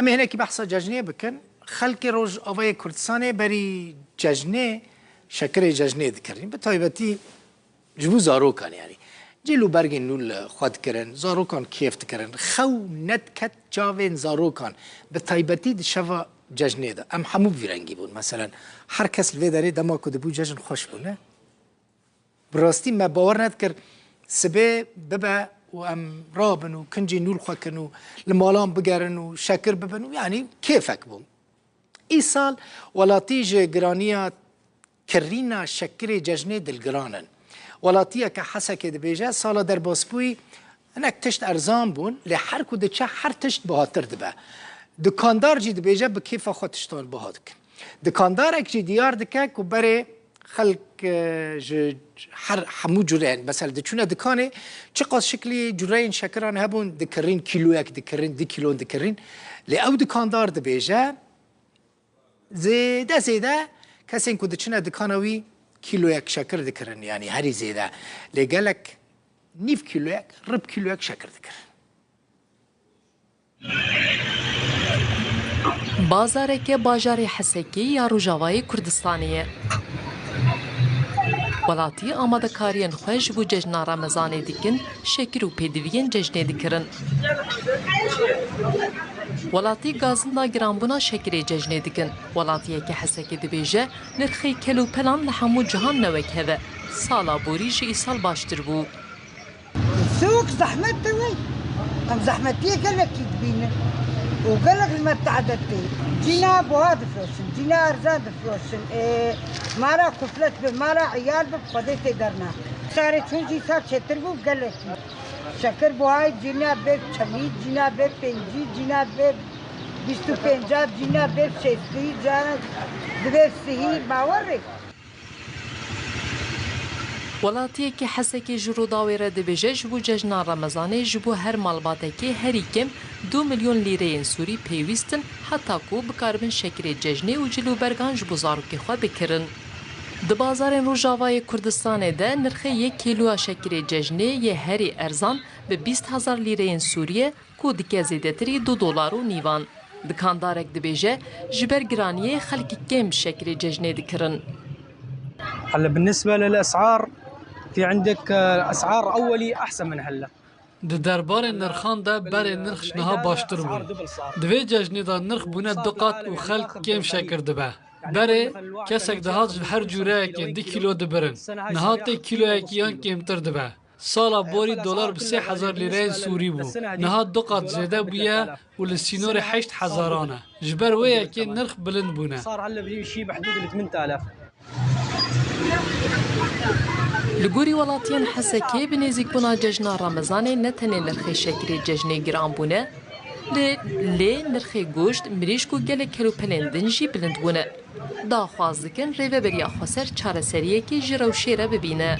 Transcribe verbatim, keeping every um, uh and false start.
Em ê hinekî behsa cejnê bikin. Xelkê Rojavayê Kurdistanê berî cejnê, şekirê cejnê dikirin. Bi taybetî ji bo zarokan, yanî cil û bergên nû li xwe dikirin, zarokan kêf dikirin. Xew nediket çavên zarokan, bi taybetî di şeva cejnê de. Em hemû bi vî rengî bûn. Meselen, her kes li vê derê dema ku dibû cejn xweş bû, ne? Bi rastî me bawer nedikir sibê bibe û em rabin û kincê nû li xwe kin û li malan bigerin û şekir bibin û, yanî, kêfek bû. Îsal welatî ji giraniya kirîna şekirê cejnê dilgiran in. Welatiyeke Hesekê dibêje, sala derbasbûyî hinek tişt erzan bûn, lê her ku diçe her tişt bihatir dibe. Dikandar jî dibêje bi kêfa xwe tiştan biha dikin. Dikandarek jî diyar dike ku berê xelk, e, ji her hemû cureyên, mesela diçûne dikanê, çiqas şiklî cureyên şekiran hebûn, dikirîn, kîloyek dikirîn, du kîlon dikirîn. Lê ew dikandar dibêje, zêde zêde kesên ku diçine dikana wî kîloyek şekir dikirin, yanî herî zêde. Lê gelek nîv kîloyek, rib kîloyek şekir dikirin. Bazareke bajarê Hesekê ya Rojavayê Kurdistanê ye. Welatî amadekariyên xwe ji bo cejna Remezanê dikin, şekir û pêdiviyên cejnê dikirin. Welatî gazinda giranbûna şekirê cejnê dikin. Welatiyeke Hesekê dibêje, nirxê kel û pelan li hemû cihan ne wek hev e. Sala borî ji îsal baştir bû. Sûk zehmet e wey. Em zehmetiyê gelekî dibînin. Û gelek li me tehdit tê. Cîna buha difiroşin, cîna erzan difiroşin. Ê, mara kuflet bi, mara iyal bi, Xwedê tê derna. Sarê çûn jî sar çêtir bû gelekî. Şekir buhayê cîna bê çemî, cîna bê pêncî, cîna bê bîst û pênca, cîna bê şêstî, cana dibê sihî, bawer rê. Welatiyekî Hesekê ji Rûdawê re dibêje, ji bo cejna Remezanê ji bo her malbatekê herî kêm du milyon lîreyên Sûrî pêwîst in, heta ku bikaribin şekirê cejnê û cil û bergan ji bo zarokê xwe bikirin. Di bazarên Rojavayê Kurdistanê de nirxê yek kîloya şekirê cejnê yê herî erzan bi bîst hezar lîreyên Sûrî ye, ku dike zêdetirî du dolar û nîvan. Dikandarek dibêje, ji ber giraniyê xelk kêm şekirê cejnê dikirin. هلا بالنسبة للأسعار، في عندك أسعار أولي أحسن من هلا. Di derbarê nirxan de berê nirx ji niha baştir bû. Di vê cejnê de nirx bûne du qat û xelk kêm şekir dibe. Berê kesek dihat ji her cûreyekê du kîlo dibirin. Niha tê kîloyekî yan kêmtir dibe. Sala borî dolar bi sê hezar lîreyên Sûrî bû. Niha du qat zêde bûye û li sînorê heşt hezaran e. Ji ber wê yekê nirx bilind bûne. صار هلا بشي بحدود ال ثمانية آلاف. Li gorî welatiyên Hesekê bi nêzîkbûna cejna Remezanê ne tenê nirxê şekirê cejnê giran bûne, lê, lê nirxê goşt, mirîşk û gelek kelûpelên din jî bilind bûne. Daxwaz dikin rêveberiya xweser çareseriyekê ji rewşê re bibîne.